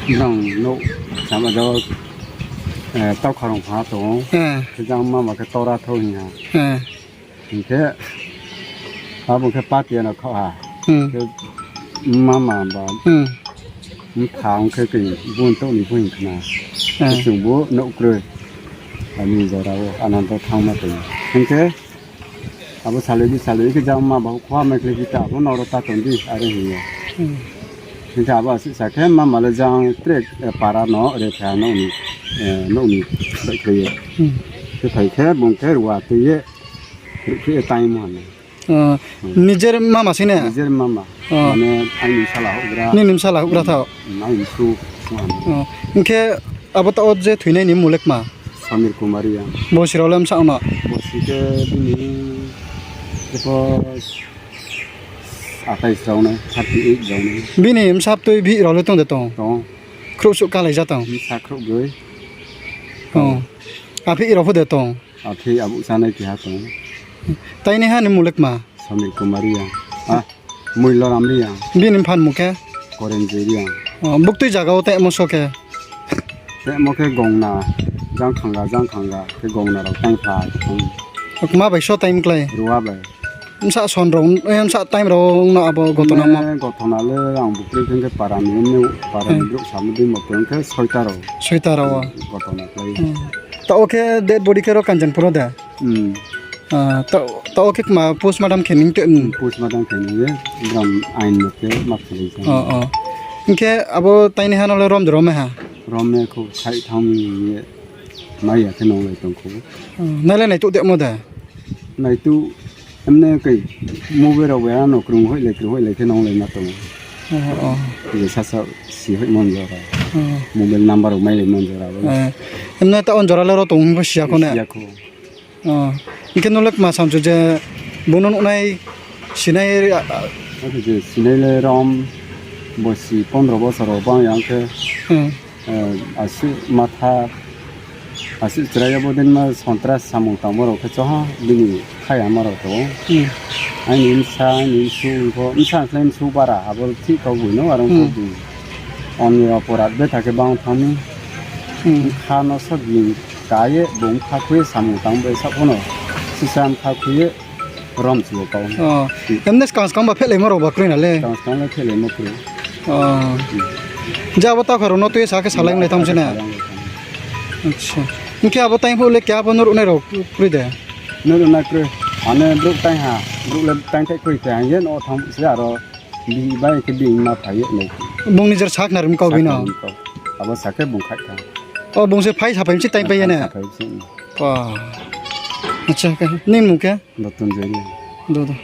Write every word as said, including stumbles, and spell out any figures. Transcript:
Brang nouh sama jao, eh, tau kharong pha tong ou. Eh. Khe jang mama khe tora thou hing ha. Eh. Hing khe, abo khe patia no khaoh ha. Hmm. Khe mama ba, hmm, mpha ong khe khe bun tong ni bo hing khna. Eh. Khe chung bo nouh kroi. Ani jora wo ananto thangma tong. Hing khe, abo salai di, salai khe jang ma ba khua mai khle kita, abo noro ta tong di, are hing ye. Hmm. Hing khe abo asuh sa khe, mama le jang tre, eh, para no, re kha no ni, eh, no ni, bai khle ye. Hmm. Khe phai khe, bung khe rua tui ye, ri khe ye time hana. Oh, hmm. Nijer mama se ne? Nijer mama. Oh. Mane, aini sala houhgra. Nini sala houhgra thao? Hmm, aini su, su hana. Oh, hing khe abo taoh je thoinai ni mmung le kma? Samir Kumar Reang. Bosi rao le bsa no? Bosi khe bini, khe pho atais rao nai, thirty eight rao nai. Bini bsa btui bihih rao le tong de tong? Tong. Khrouhsuh kalai ja tong? Bsa khrouhbroi. Oh. Aphi rao pho de tong? Aphi abo chanai keha tong. Tainaiha ni mmung le kma? Samir Kumar Reang. Ah, Muiloram Reang. Bini mpha ni mmung khe? Korenjoy Reang. Oh, buktui zaga wo temo so khe? Temo khe gongna, jang khanga, jang khanga, khe gongna rao time pha tong. Kma bai so time klái? Rua bai. Bsa son rao, eh, bsa time rao no abo gotona mo? Gotona le ang buktui khe para ni, para ni brouh samo dei mo tong khe soita rao. Soita rao. Gotona klái. Hmm. Taoh khe dead body khe ro Kanchanpur wo de? Hmm. Ah, taoh, taoh khe kma postmortem khe ni te, hmm. Postmortem khe ni ye, bram ain mo khe ma khe sa. Oh, oh. Hing khe abo tainaiha no le rom de rom ha? Rom ye kho, sai thang ye, mai ya khe nonglai tong kho. Oh, nai le naituh de mo de? Naituh, emne khe mobile rao bai ano krung hoihlai, krung hoihlai khe nonglai ma tong. Oh, oh. Je sasa si hoih mon jora. Oh. Mobile number rao mailai mon jora. Eh, emne taoh on jora le ro tong hing pho si ya kho ne? Si ya kho. Oh, hing khe nung le kma samchu je bung no nuhnai, sinai, a, a, je sinai le rom, bosi pondro bosor rao bang yang khe, hmm, eh, asuh matha, asuh chrai ya bo din ma sontras samung tangmo rao khe choha bini khaiyama rao tong ou. Hmm. Aini bsa, aini bsu pho, bsa khlai bsu bara, abo thih kau boi no, arong kau boi. Ong ye oporat betha khe bang thanng mi. Hmm. Bkha no so bini ka ye, bung bkha khui ye samung tang bai saoh pho no. Sisa bkha khui ye rom si ye kau. Oh. Emne skang skang ba phehlaimo rao ba kroi na le? Skang skang le phehlaimo kroi. Oh. Hmm. Je abo takha rao no tui ye sa khe salainglai thanng se na? Salainglai thanng. Acha. Hing khe abo time phuh le keha pho nuhruhnai rao kroi de? Nuhruhnai kroi. Ane brouh taing ha, brouh le taingthai kroi khe ang ye no thanng se aro. Bihih bai khe bini ma phai ye nai. Bung nijer sakhnari mi kau bino? Sakhnari mi kau. Abo sa khe bung khaih tha. O, bung se phai saphai mi se time pai ye ne? Saphai se. O. Acha, khe nini mmung khe? Doton Jori. Do, do.